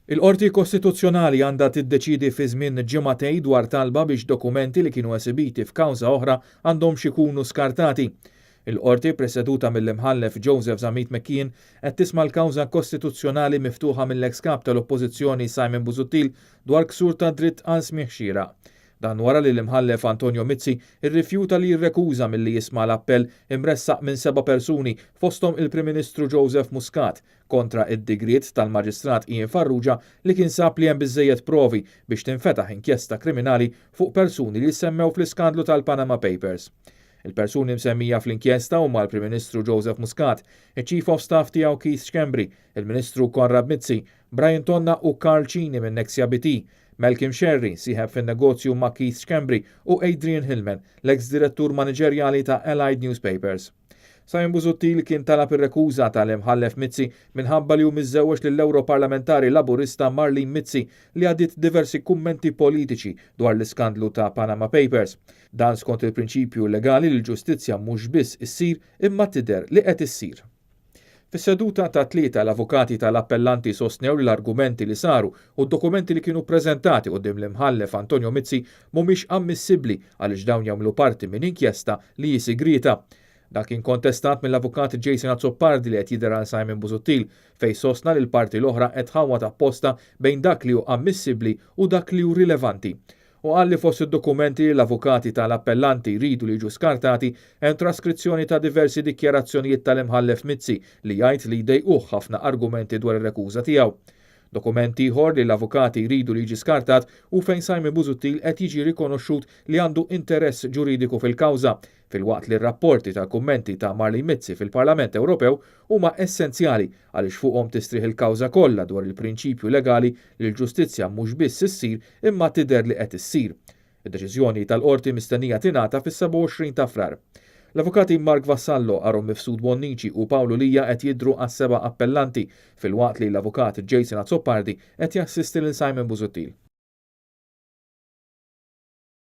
Il-Qorti Kostituzzjonali għandha tiddeċiedi fi żmien ġimagħtejn dwar talba biex dokumenti li kienu esibiti f'kawża oħra għandhomx ikunu skartati. Il-Qorti, preseduta mill-Imħallef Joseph Zammit McKeon, qed tisma' l-kawża kostituzzjonali miftuħa mill-eks Kap tal-Oppożizzjoni Simon Busuttil dwar ksur ta' dritt għal smigħ xieraq. Dan wara li l-Imħallef Antonio Mizzi rrifjuta li jirrekuża milli jisma' l-appell imressaq minn seba' persuni fosthom il-Prim Ministru Joseph Muscat kontra d-digriet tal-Maġistrat Ian Farrugia li kien sab li hemm biżżejjed provi biex tinfetaħ inkjesta kriminali fuq persuni li ssemmew fl-iskandlu tal-Panama Papers. Il-persuni msemmija fl-inkjesta huma l-Prim Ministru Joseph Muscat, iċ-Chief of Staff tiegħu Keith Schembri, il-Ministru Konrad Mizzi, Brian Tonna u Karl Cini minn Nexia BT, Malcolm Scerri, sieħeb fin-negozju ma' Keith Schembri u Adrian Hillman, l-eks direttur maniġerjali ta' Allied Newspapers. Simon Busuttil kien talab ir-rekuża tal-Imħallef Mizzi minħabba li hu miżżewweġ lill-Ewroparlamentari Laburista Marlene Mizzi li għaddiet diversi kummenti politiċi dwar l-iskandlu ta' Panama Papers. Dan skont il-prinċipju legali li l-ġustizzja mhux biss issir imma tidher li qed issir. Fis-seduta tat-Tlieta l-avukati tal-appellanti sostnew li l-argumenti li saru u d-dokumenti li kienu ppreżentati quddiem l-Imħallef Antonio Mizzi mhumiex ammissibbli għaliex dawn jagħmlu parti minn inkjesta li hi sigrieta. Dan kien kontestat mill-Avukat Jason Azzopardi li qed jidher għal Simon Busuttil fejn sostna li l-parti l-oħra qed tħawwad apposta bejn dak li hu ammissibbli u dak li hu rilevanti. Hu qal li fost id-dokumenti li l-avukati tal-appellanti jridu li jiġu skartati hemm traskrizzjoni ta' diversi dikjarazzjonijiet tal-Imħallef Mizzi li jgħid li jdejquh ħafna argumenti dwar ir-rekuża tiegħu. Dokument ieħor li l-avukati jridu li jiġi skartat hu fejn Simon Busuttil qed jiġi rikonoxxut li għandu interess ġuridiku fil-kawża filwaqt li r-rapporti tal-kummenti ta' Marlene Mizzi fil-Parlament Ewropew huma essenzjali għaliex fuqhom tistrieħ il-kawża kollha dwar il-prinċipju legali li l-ġustizzja mhux biss issir imma tidher li qed issir. Id-deċiżjoni tal-Qorti mistennija tingħata fis-27 ta' Frar. L-Avukati Mark Vassallo, Aaron Mifsud Bonnici u Pawlu Lia qed jidhru għas-seba' appellanti filwaqt li l-Avukat Jason Azzopardi qed jassisti lil Simon Busuttil.